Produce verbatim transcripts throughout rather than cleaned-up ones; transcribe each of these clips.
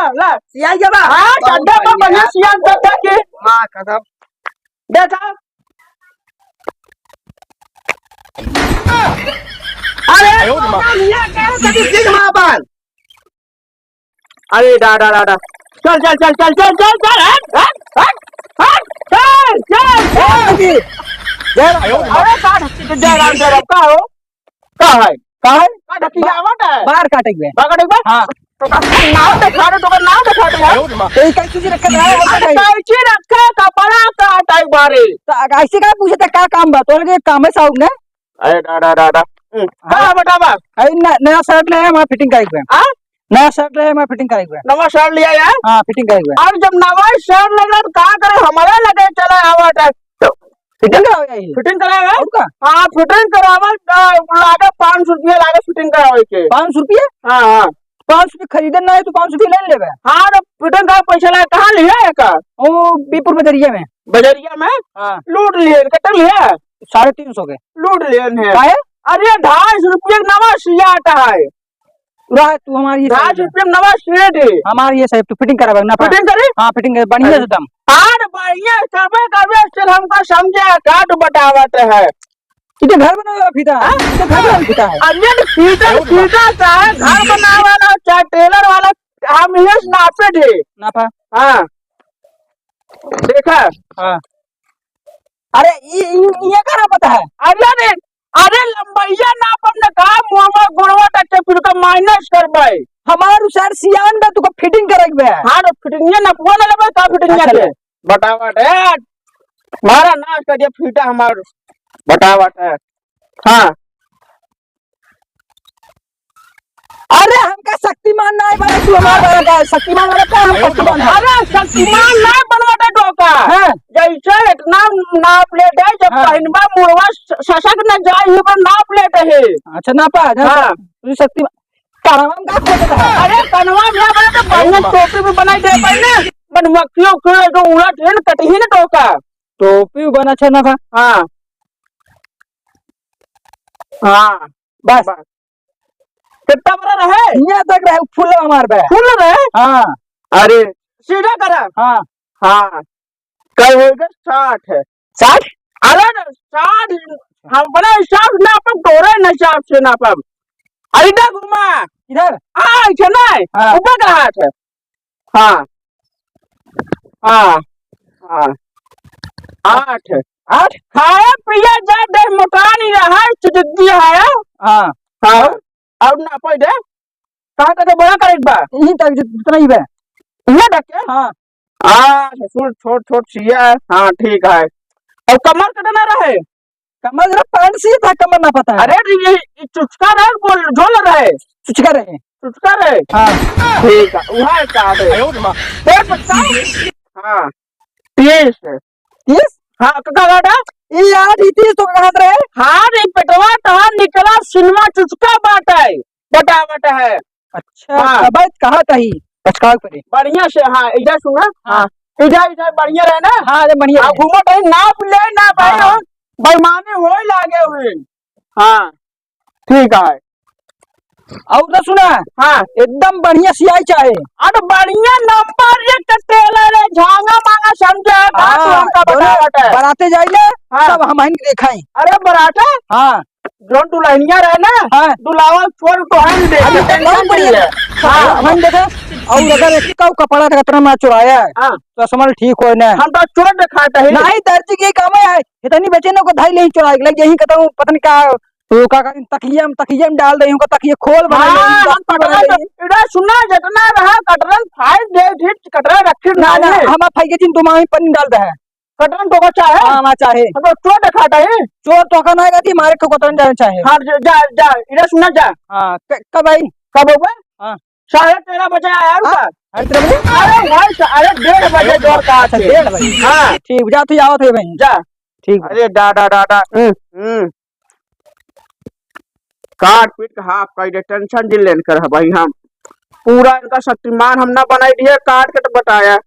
ला। सियाई के बा? हाँ, बहुत डंडा पर बढ़िया। बढ़िया सियान करता के। माँ कसम। देखा। अरे, आयो रे माँ। भैया, कह कभी सिंह माँ बन। अरे, डा, डा, डा, डा। चल, चल, चल, हट, हट, हट, हट, चल, चल, चल, चल। जय राम जी। जय राम। अरे, का ढक्की के जय राम, जय राम, का हो? का है? का है? का ढक्की के आवत है? बार काटे हुए। बार काटे हुए? हाँ। तो का नाव दिखा दे, तो का नाव दिखा दे यार। तो ये कैंची रखे रहा है, अरे, कैंची रखे, कपड़ा काटे बारे। तो ऐसे का पूछे थे, का काम बा? तो लगे काम है साहब ने। अरे, डा, डा, डा, डा। हम्म, हाँ। का बतावा? अरे, न-, नया शर्ट ले आया, हमारा फिटिंग का एक बार। हाँ? नया शर्ट रहे, मैं फिटिंग कराई हुए। नवा शर्ट लिया यार? हाँ, फिटिंग कराई हुए। और जब नवा शर्ट लग रहा तो का करे, हमारे लगे चला आवा था। तो फिटिंग कराओ यही। फिटिंग करावे? और का? हाँ, फिटिंग करावे, तो लागे पाँच सौ रुपया लागे फिटिंग करावे के। पाँच सौ रुपया? हाँ, हाँ। पाँच सौ रुपया खरीदे ना है तो पाँच सौ रुपया ले लेबे। हाँ, तो फिटिंग का पैसा लागे, कहाँ लिया है का? वो बीपुर बजरिया में। बजरिया में? हाँ। लूट लिए, कितना लिया? साढ़े तीन सौ के। लूट लिए हैं। काहे? अरे, ढाई सौ रुपया नवा सिया आता है। रहा तू हमारी ये ढाई सही है। रुपया में नवा सेट है। हमारी ये सही, तू फिटिंग करावे ना पा। फिटिंग करी? हाँ, फिटिंग करे, बढ़िया से दम। हाँ, बढ़िया करबे, करबे, चल हमको समझे, काट बतावत है। इधर घर बनावे वाला फीता है, हाँ? इधर घर बनावे वाला फीता है। अरे तो फीता, फीता चाहे घर बनावे वाला, चाहे टेलर वाला, हम ये नापे थे। नापा। हाँ। देखा? हाँ। अरे, ई, ई, ई का नापत है? अरे, अरे, अरे, लंबैया नापम न का, मुहवा गोड़वा तक के फिर का माइनस करबै। हमार सर सियान बा, तुका फिटिंग करे के बा। हाँ, तो फिटिंग ये नापवा ना लेबै, का फिटिंग अच्छा, के? ले। बतावत है, मारा नाश कर दिया फीता हमार। बतावत है। हाँ। अरे, हमका शक्तिमान नाय बना, तू हमार बना का, शक्तिमान वाला का हम शक्तिमान है? अरे, शक्तिमान नाय बनवाते डोका। हाँ। जैसे इतना नाप लेत है, जब हाँ। पहिनबा मुड़वा स-, ससक न जाए, ये पर नाप लेत है। अच्छा, नापा, अच्छा, हाँ। तू शक्तिमान, कनवा में का खोजत है? अरे, कनवा में बना तो बढ़िया टोपी भी बनाई दे पहले, बनमक्खियों के जो उलट है ना, कटही ना डोका। टोपी भी बना, अच्छा, नापा। हाँ। हाँ। बस। बस। कितना बड़ा रहे? हियाँ तक रहे, फुल हमार बे। फुल रहे? हाँ। अरे, सीधा करा। हाँ। हाँ। कल होगा साठ है। साठ? अरे ना, साठ, हम अपने हिसाब से नापब, तोरे ना हिसाब से नापब। अरे ना घुमा। इधर? आ, ऐसे नहीं। हाँ। ऊपर का हाथ है। हाँ। हाँ। हाँ। आठ। आठ? खाया पिया जा, देह मोटा नहीं रहा है, चुचुद्दी है। हाँ। हाँ। और ना पै दे। कहाँ तक बड़ा करे बा? यहीं तक जित-, जितना ही बा। इहे तक के? हाँ। आ, ससुर छोट छोट सिया है। हाँ, ठीक है। और कमर कितना रहे? कमर जरा पैंट सी था, कमर ना पता है। अरे, ये, ये चुचका रहे, बोल, झोल रहे। चुचका रहे। चुचका रहे? हाँ। ठीक है, वहाँ का है। आयो रे माँ। देख सकता हूँ? हाँ। तीस। तीस? हाँ, का, का, का? ये यार, ये तीस तो कहाँ से रहे? हाँ, रे, पेटवा तहार निकला, सिनेमा चुचका बात है। बतावत है। अच्छा, हाँ। तब कहा कही पछतावे पड़े। बढ़िया से, हाँ, इधर सुना। हाँ। हाँ। इधर, इधर बढ़िया रहे ना? हाँ, अरे बढ़िया हाँ, रहे। घूमत है, नाप ले, ना भाई, हाँ। बेईमानी होए लागे हुए। हाँ, ठीक है। और तो सुना, हाँ। एकदम बढ़िया सियाई चाहे। अरे बढ़िया नंबर एक के टेलर है, झांगा मांगा समझे है, बात हाँ, हमका दोनों बतावत है। बराते जाइले, हाँ। तब हमहिन के देखाई। अरे बराते? हाँ। जौन दुल्हनिया रहे ना, हाँ। दुलावा छोड़ तो हम दे, अरे, टेंशन बहुत नहीं बढ़िया। है। हाँ। हम देखे, और अगर एक का कपड़ा का कतरा में चुराया है, हाँ। तो असमल ठीक हो ना। हम तो चोर दिखाते हैं। नहीं, दर्जी के काम है, इतनी बेचे ना को धाई ले ही चुराए, लग यही कहता हूँ, पता नहीं का, वो का कहते हैं, तकिया में, तकिया में डाल दे, उनको तकिया खोल बना ले, हाँ, दस्ती बना ले। इधर सुना, जितना रहा कटरन फाइल दे, ठीक कटरा रखे ना, ना, ना, ये। हम आप फाइल के जिन दुमाही पन्नी डाल दे हैं। कटरन टोका चाहे? हाँ, ना चाहे। हम तो चोर दिखाता है। चोर टोका ना गति, मारे को कटरन जाना चाहे। हाँ, जा, जा, जा, इधर सुना जा। हाँ, क-, कब आई? कब होगा? हाँ। साढ़े तेरह बजे आया हाँ, रुका। साढ़े तेरह बजे? अरे भाई, सा-, अरे डेढ़ बजे जोर का अच्छा, आते। डेढ़ बजे। हाँ। ठीक, जा तू आवत है भाई। जा। ठीक बा। अरे डा, डा, डा, डा। हम्म, हम्म। काट पीट के हाफ कर दे, टेंशन जिन लेन कर है भाई हम। पूरा इनका शक्तिमान हम ना बनाई दिए, काट के तो बताया।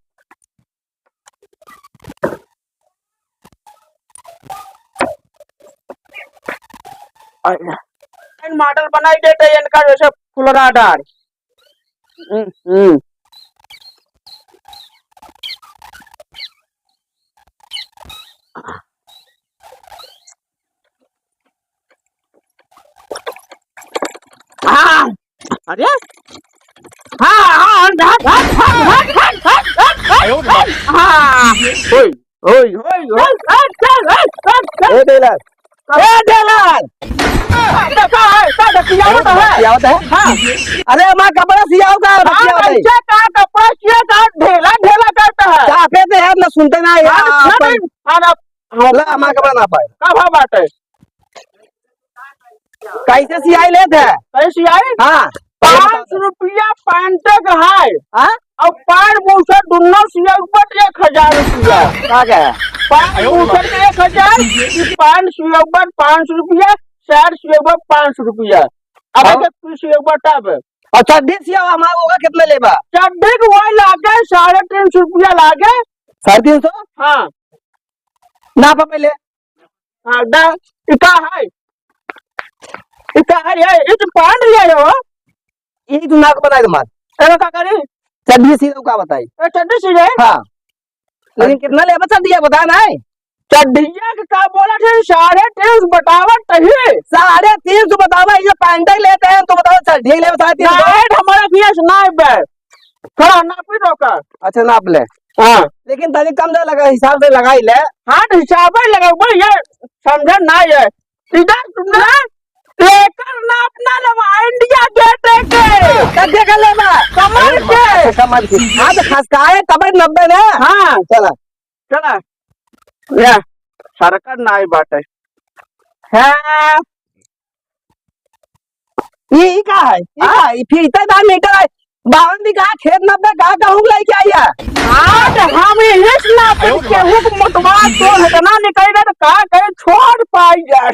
अरे, इन मॉडल बनाई देते इनका जैसे फुलरा डार। हम्म, हम्म। अरे, हाँ, हाँ, हट, हट, हट। हाँ। ओए, ओए, ओए, ओए। हट, हट, हट, हट, हट। ए टेलर, ए टेलर। का है? का सियावत है? सियावत है? हाँ। अरे, हमार कपड़ा सियाओ का, हाँ, सियावत है। कैसे का कपड़ा सिया का ढेला, ढेला करता है? चापे दे यार, ना सुनते ना यार, हाँ, ना, अपन नहीं, हाँ, ना। ला, हमार कपड़ा नापा है। का भाव बाटे? कैसे सियाई लेत है? कैसे सियाई? हाँ। पाँच रुपया पैंट का है। हाँ? और पैंट बुशर्ट दोनों सियउबा एक हजार रुपया। का क्या है? पैंट बुशर्ट के एक हजार, पैंट सियउबा पाँच सौ रुपया, शर्ट सियउबा पाँच सौ रुपया। अब और? एक पीस सियउबा टॉप। और चड्ढी सियावा हमार होगा कितना लेबा? चड्ढी के वही लागे साढ़े तीन सौ रुपया लागे। साढ़े तीन सौ? हाँ। नापा पहले। हाँ, दा, ई का है? ई का है? ये, ये तो पैंट लिया है वो। यही तो नाक बनाए तुम्हार। एमे का करी? चड्ढी सी का बताई? ए, चड्ढी सी है? हाँ। लेकिन कितना लेबा चड्ढिया बता ना है? चड्ढिया के का बोला थे? साढ़े तीन सौ बतावा तही। साढ़े तीन सौ बतावा, ये पैंट ही लेते हैं, तो बताओ चड्ढी लेबा साढ़े तीन सौ? नाइट हमारा पियस ना है बे। थोड़ा नापी दो का। अच्छा, नाप ले। हाँ। लेकिन तनी कम दे लगा, हिसाब से लगाई ले। हाँ, तो हिसाब ही लगाओ, बोल, ये समझा ना ये। इधर तुमने लेकर नापना लेवा इंडिया गेट के। कब देखा लेबा? कमर के। अच्छा, कमर के। हाँ, तो खसकाए तबे नब्बे ना। हाँ। चला। चला। या, सरकार ना आई बाटे। हाँ। ई, ई का है? ई का है? ई फीता बा मीटर है। बावन बीघा खेत नापे का कहूँ लेके आइया? आज हम इहिस नापे केहू के मोटवा तो इतना निकल गया तो का कहे छोड़ पाई यार।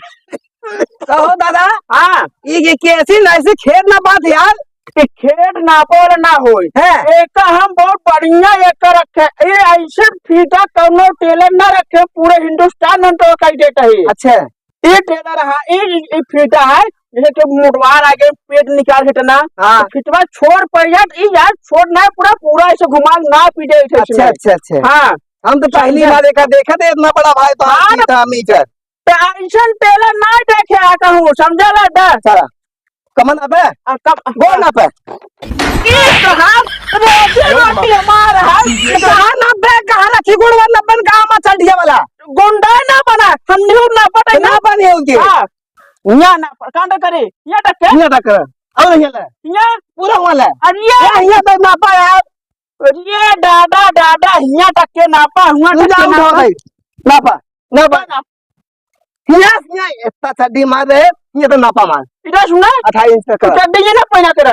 कहो दादा। हाँ। ई, ई कैसी नैसी खेत नापात यार? ई खेत नापे वाला ना होई। हैं। एक हम बहुत बढ़िया एक रखे। ये ऐसे फीता कौनो टेलर ना रखे, पूरे हिंदुस्तान में तो कह देता है। अच्छा। ई टेलर है, ई, ई, ई फीता है, जैसे कि मोटवार आगे पेट निकाल के तना, हाँ। तो फीतवा छोड़ पड़ जात, ई यार छोड़ ना है, पूरा, पूरा ऐसे घुमा के ना पी दे ऐसे अच्छा, में। अच्छा, अच्छा। हाँ। हम तो पहली समझा। बार देखा, देखा थे इतना बड़ा भाई तो हाँ, आप तो फीता मीटर। तो ऐसन टेलर ना देखे आता हूँ, समझा ला दा? चला। कमन अबे? आ, कम-, गोल ना पे। ई कहाँ रोजी रोटी हमार है? कहाँ ना बे, कहाँ रखी गुड़वा नब्बन गाँव में चढ़िया वाला? गुंडा ना बना, हम निहुर ना पटे ना ना। बनी उनकी। हाँ। यहाँ ना प-, कांड करे, यहाँ तक के? यहाँ तक करे। और यहाँ ले। यहाँ? पूरा हुआ ले। अरे ये यहाँ, यहाँ तक ना पाया। अरे दादा, दादा, यहाँ तक के नापा, हुआ तू तक के जाओ नापा। उठाओ भाई। नापा, नापा। ना। हिया, हिया, इतना चड्ढी मार रहे, ये तो नापा मार। इधर सुना? अट्ठाईस इंच तक तू का। चड्ढी ये ना पहना करे।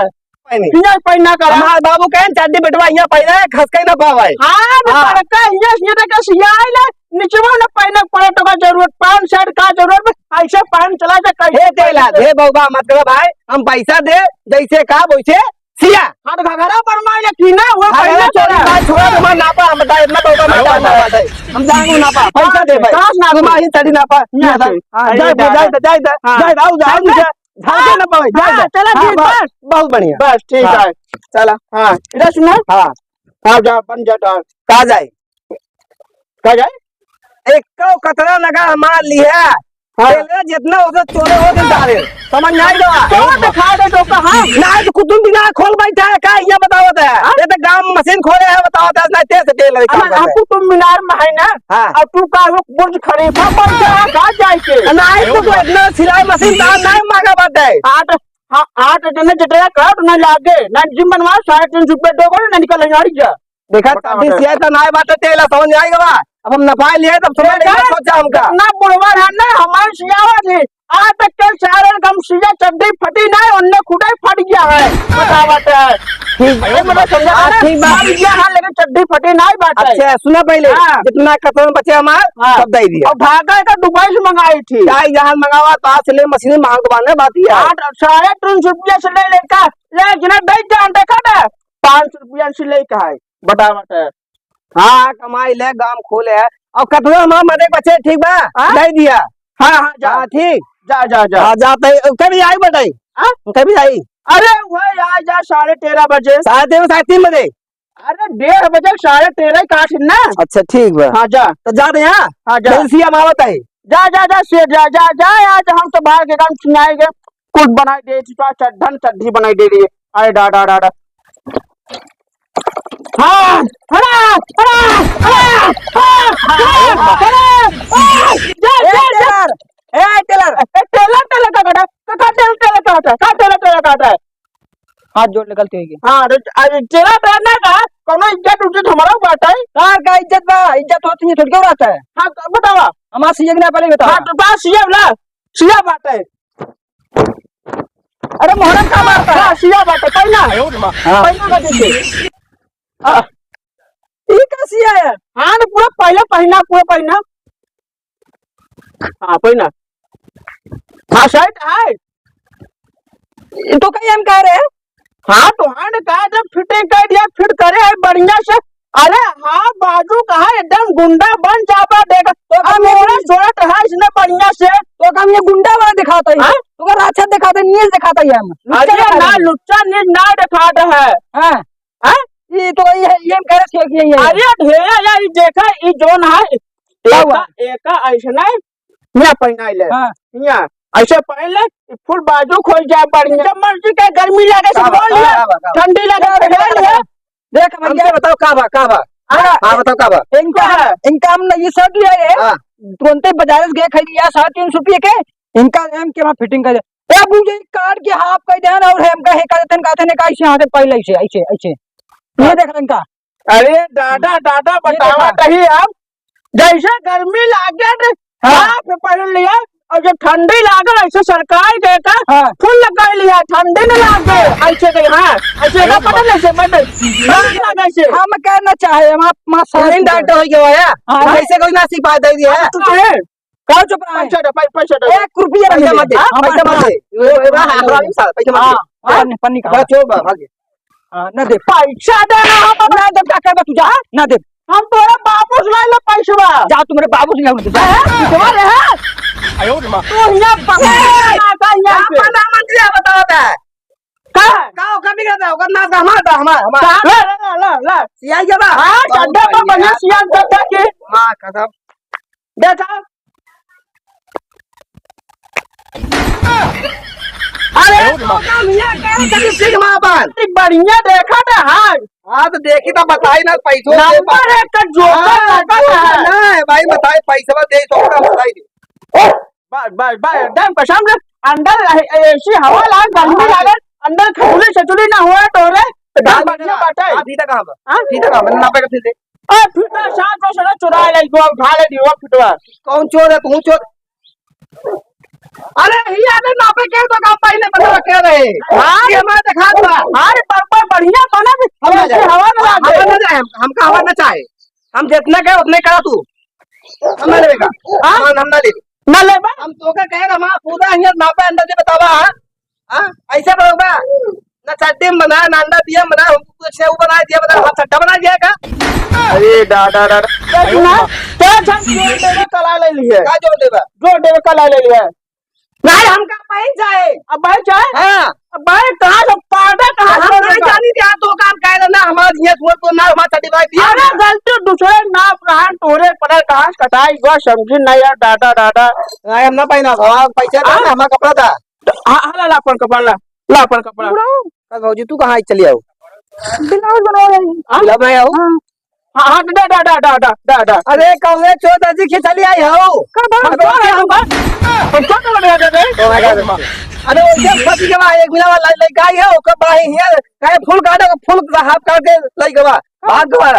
पहनी। हिया पहना करे। हमार बाबू कहें, "चड्ढी बेटवा हिया पहना है, खस के ना पावे।" हाँ, तो हाँ। बड़का हिया, हिया तक का सिया आइला, निचवा ना पहने पड़े तो का जरूरत, पैंट शर्ट का जरूरत, ऐसे पहन चला जा, कैसे हे तेला, पहन हे बउबा, मत करो भाई, हम पैसा दे, जैसे कहा वैसे सिया। हाँ, तो घघरा बनवाए ले की ना, वो घघरा पहले चोरी चला। बात छोड़ा, तुम्हारा नापा, हम बता, इतना बउबा मत नापा, नापा। हम जाएंगे नापा, पैसा दे भाई। कहाँ से नापा? तुम्हारी साड़ी नापा। यहाँ से। हाँ, अरे जाए, दादा। जाए, जाए, जाए, हाँ। जाए, आओ, जाओ, हाँ। जाए, झाड़ के ना पावे, जाए, हाँ, जाए। चला, हाँ, ठीक बस, बा। बहुत बढ़िया। बस, ठीक हाँ। है। चला, हाँ। इधर सुना? हाँ। हाँ, जा, बन जा, जा। कहाँ जाए? कहाँ जाए? एक कतरा लगा हमार लिहा। हाँ। तेल जितना होता चोरे हो दिन डाले। समझ में आई बा? तो दिखा दे तो कहाँ? ना तो कुतुब मीनार खोल बैठा है, का ये बतावत है? हाँ? ये तो गांव में मशीन खोले है, बतावत है, नहीं तेल से तेल निकाल हम, हम करते हैं। कुतुब मीनार में है ना? हाँ। और तू का हो बुर्ज खलीफा बन जा, का जाए के? नहीं तो कोई इतना सिलाई मशीन दाम नहीं मांगा बात है। आठ, हाँ, आठ जने जतरा कर, ना लागे, ना जिम बनवा, साढ़े तीन सौ रुपये दो बार, ना निकल, गाड़ी जा। देखा, बता, चाबी बता। सिया तो नाय बाटे, तेला समझ में आएगा बा। अब हम नपाए लिए, तब समझ देखा, लेगा, सोचा हमका। इतना बुढ़वा है ना, हमारे सियावा जी, आज तक के सारे कम सिया चड्ढी फटी ना, उनने खुदे फट गया है। बता बाटे। ठीक। अरे, मतलब, समझा हाँ, ना? ठीक बात। फट गया है, लेकिन चड्ढी फटी ना बाटे। अच्छा, सुना पहले, हाँ। जितना कतरन बचे हमार, हाँ। सब दे दिया। और धागा का दुबई से मंगाई थी। चाहे जहाज मंगावा, तो आज से ले मशीन मांग बाने बात ये है। आठ, साढ़े तीन सौ रुपया से ले लेकर, ले, जिन्हें दे जान, देखा ना? पाँच सौ रुपया सिलाई का है, बता, बता। हाँ, कमाई ले, गाम खोले है। और कतनो हमार मदे बचे, ठीक बा? हाँ? दे दिया। हाँ, हाँ, जा। हाँ, ठीक। जा, जा, जा। हाँ, जा, तै, कभी आई बेटाई? हाँ? कभी आई? अरे, वही आ जा, साढ़े तेरह बजे। साढ़े तेरह, साढ़े तीन बजे? अरे, डेढ़ बजे, साढ़े तेरह काट ना। अच्छा, ठीक बा। हाँ, जा। तो जा दे, हाँ? हाँ, जा। जल्दी से हम आवत है। जा, जा, जा, सेठ, जा, जा, जा, आज हम तो बाहर के काम सुनाएंगे। कुछ बनाई दे, चड्ढन चड्ढी बनाई दे रही है। अरे डा, डा, डा, डा। हाँ, हरा, हरा, हरा, हरा, हरा, हरा, हरा, जा, ए जा, जा। टेलर, ए टेलर। ए, टेलर, टेलर का काटा? का, का टेलर, टेलर का काटा? का टेलर, टेलर का काटा है? हाथ जोड़ ले, गलती होई गई। हाँ, अरे, अरे, टेलर, टेलर ना का, कोनो इज्जत उज्जत हमारा बाटे? कार का इज्जत बा? इज्जत होती है, थोड़ी क्यों रहता है? हाँ, तो बतावा। हमारा सीएम ना पहले बतावा। हाँ, तो बा सीएम ना, सीएम बाटे। अरे मोहरम का मारता है? हाँ, सिया बाटे, पहिना। हाँ। पहिना का देखे। हाँ। ई का सिया है? हाँ, ना, पूरा पहिना, पहिना, पूरा पहिना। हाँ, पहिना। हाँ, शर्ट है। ई तो कहीं हम कह रहे हैं। हाँ, तो हाँ, ने कहा जब फिटिंग कर दिया, फिट करे है बढ़िया से। अरे हाँ, बाजू कहा एकदम गुंडा बन जाबा, देख। तो अब हम मेरा शर्ट है इसने बढ़िया से। तो हम ये गुंडा वाला दिखाता है। हाँ? तो का राक्षस दिखाता है, नीच दिखाता है हम। लुच्चा अरे दिखाता ना, है। लुच्चा नीच ना दिखाता है। हाँ। हाँ? ये तो वही है, ये हम कह रहे थे कि यही है। अरे ढेर है, ये देखा, ये जोन है। का हुआ? एका, एका ऐसने, यहाँ पहनाई ले। हाँ। यहाँ, ऐसे पहन ले, फुल बाजू खोल जाए, बढ़िया। जब मर्जी के गर्मी लगे से का बा, बोल लिया, का बा, का बा? ठंडी लगे का बा, से बोल लिया। देख भैया। हमसे बताओ का बा, का बा? हाँ। हाँ, बताओ का बा? इनका, हाँ। इनका हम ये शर्ट लिया है, हाँ। तुरंते बाजार से गए खरीद लिया साढ़े तीन सौ रुपये के, इनका हम के वहाँ फिटिंग कर दे। ए, मुझे काट के हाफ कर देना और हम कहे कर देते हैं, कहते हैं, ऐसे हाथ पहले ऐसे, ऐसे, ऐसे। ये देख रहे इनका। अरे दादा, दादा, ये बतावा देखा। कहीं आप, जैसे गर्मी लागे न, हाँ। हाफ पहन लिया, और जो ठंडी लागे, ऐसे सरकार के का हाँ। फुल कर लिया, ठंडी न लागे, ऐसे कहीं, हाँ, ऐसे ना पता नहीं, ऐसे मत, ठंडी लागे ऐसे। हम कहना चाहे, हम आप, माँ साहब नहीं, डॉक्टर हो गया है, हाँ। ऐसे कोई ना सिखा दे दिया है। तू है? का चुप रहा है? पैसा दे, पै-, पैसा दे। एक रुपया पैसा नहीं मत दे, दे। हाँ, पैसा मत हाँ। दे। ये, ये, ये, हाँ, हाँ, हाँ, पैसा मत दे। हाँ, पन्नी, पन्नी का। बड़ा चोर बा, भाग। हाँ, ना दे। पैसा दे ना, हम ना दे, का करबा तू, जा, ना दे। हम तोरे बाबू से लाई ले पैसवा। जा, तू मेरे बाबू से लाई ले, जा। हैं? पिटवा रहे हैं? आयो रे माँ। तू यहाँ पकड़ ए! ना, का यहाँ पे? प्रधानमंत्री बताओ बे। का? का ओकर बिगड़ता है? ओकर नाश का हमार बा, हमार, हमार। का? ला, ला, ला, ला, ला। सियाई के बा? हाँ, बहुत डंडा तो बढ़िया। बढ़िया सियान करता के। माँ कसम। देखा। अरे, तो काम ये करे कि सिंह माँ बन। बढ़िया देखा था, हाँ। हाँ, तो देखी तो बताई ना, पैसों दे नंबर बा। एक का जोकर हाँ, लगा जोकर था। ना है भाई, बताई, पैसा दे, तो काम बताई दे। बस, बस, बस, एकदम कसम से अंदर ए-, एसी हवा लाग, गर्मी लागे, अंदर खचुली सचुली ना हुआ तोरे, एकदम हाँ, बढ़िया बात है। हाँ, फीता कहाँ बा? हाँ? फीता कहाँ बा? नापे का फीते। ए, फीता सात सौ से ना चुरा ले, जो उठा ले, दियो फीतवा। कौन चोर है? तू चोर। अरे, ही आने नापे के तो काम पहले बता के रहे। हाँ? ये मैं दिखा दूँ। हाँ रे, पर, पर बढ़िया बना भी, हम ऐसे हवा ना लागे। हवा ना चाहे, हम, हमका हवा ना चाहे। हम जितना कहे उतने करा तू। हम ना लेबे का। हाँ? हम, हम ना लेबे। ना लेबे? हम तोके कहे रहे, हमारा पूरा हियाँ नापे अंदर से बतावा, हाँ? हाँ? ऐसे बतावा। ना चड्डी में बना, ना अंडा दिया बना, हम कुछ से वो बना दिया बना, हम चड्डा बना दिया का? अरे डा, डा, डा, डा। क्या सुना? क्या झंझट जोड़ देवे कला ले लिए? का जोड़ देवे? जोड़ देवे कला ले लिए। नहीं, हमका पहन जाए। अब भाई जाए? हाँ। अब भाई कहाँ से पाटा कहाँ हम से नहीं होगा? जानी क्या तो काम कह रहे ना, हमारा ये हुआ तो ना, हमारा चड्डी भाई दिया अरे ना। गलती दूसरे नाप रहा, तोरे पड़े कहाँ से कटाई हुआ, समझी नहीं यार, दादा, दादा। नहीं, हम ना पहना था, हमारा पैसा था हाँ? ना, हमारा कपड़ा था। तो हाँ, हाँ, ला, ला अपन कपड़ा, ला, ला अपन कपड़ा। बुढ़ऊ। का भौजी, तू कहाँ चली आओ? ब्लाउज बनवा रही। हाँ? ब्लाउज बनाए आओ? हाँ। हाँ, हाँ, डा, डा, डा। अरे, कौने चोद अजी खिचली आई हो? का बात अबे, कर रहे हम हो? हम चोद लगे आ गए। Oh my God। अरे, वो जब फंसी के बाद एक मिला वाला लड़का आई है, ओकर बाही हिया, काहे फूल काटे, फूल हाफ काट के लई गवा, भाग गवा।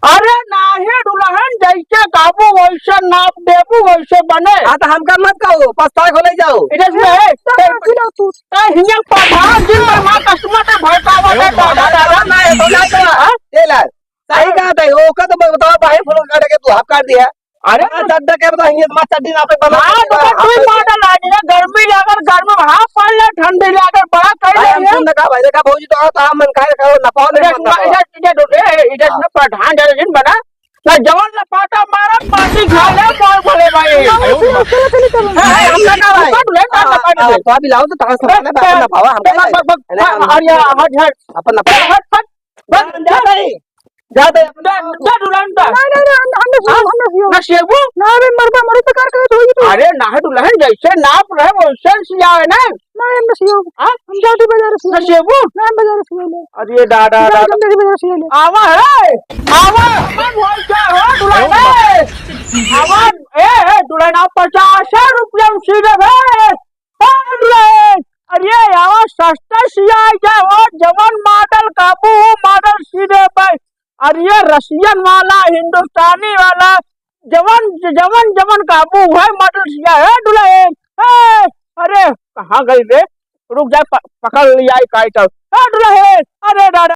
अरे, नाही दुल्हन जैसे कहबू वैसे नाप देबू, वैसे बने। हाँ, तो हमका मत कहो, पछताए को ले जाओ। इधर से है, तो तो, तो हिया प्रधान जी में माँ कस्टमर के भड़कावा है, दादा, दादा। ना, ये तो ना, तो हाँ? ये ला। सही कहा था, ओका तो बताओ, भाई, फूल काटे के तू हाफ काट दिया। अरे हाँ, चड्डा के बताओ, ये मार चड्डी ना पे बना हाँ, तो कोई मॉडल आ गया, गर्मी लागल, गर्मी में हाफ पहन ले, ठंडी लागल, बड़ा कर भाई, ले हम ये। सुन देखा भाई, देखा भौजी तो आता, हम मन काहे करो, ना पाओ, नहीं इधर मत ना, पाओ। इधर, इधर, ए, इधर हाँ। ना प्रधान जरा दिन बना, ना जवान ना पाटा मारा, पार्टी खा ले, कौन बोले भाई? चलो, चलो, चलो, चलो। हाँ, हम ना का भाई। ऊपर ले, ना हाँ, ना हाँ, भाई। तो अभी लाओ तो ताकत से ए, ना, ना पावा, हम ए, काहे बस, बस, भाई? बस, अरे, हाँ, हट, हट। अपन ना हट, हट, हट। बस, बस, जा भाई। जा दे। जा, जा दुल्हन का। नहीं, नहीं, नहीं, हम, हम ना सियाब, हाँ? हम ना सियाब। ना सियाबू? ना रे, मरबा, मरबा बेकार करे तो होई तू। अरे ना दुल्हन, जैसे नाप रहे वैसे सियावे ना। नहीं, हम ना सियाब। हाँ? हम जाते बाजार से ना सियाबू? ना, हम बाजार से ले। अरे दादा, जा, दादा। हम जाते बाजार से ले। आवा है, आवा। कौन हो क्या हो दुल्हन? ए, आवा, ए, ए, दुल्हन, आप पचास रुपया में सी देबे। ए, दुल्हन, अरे यार, सस्ता सियाई जाओ, जवन मॉडल काबू हो, मॉडल सी देबे। अरे रसियन वाला, हिंदुस्तानी वाला, जवन, जवन, जवन काबू है, मॉडल सिया है दुल्हन। ए, अरे, कहाँ गई रे? रुक जाए, प-, पकड़ लिया, काई तो। ए, दुल्हन, अरे दादा।